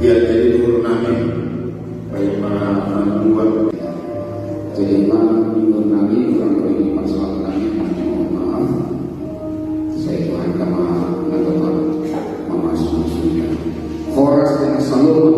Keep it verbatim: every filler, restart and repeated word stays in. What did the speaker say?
Ya, jadi dulur nami, baik para anak buah. Jadi, Pak, dulur nami, kurang lebih masalah nami, mohon maaf. Saya Tuhan kama nang Bapak Mama Susundan. Horas yang selalu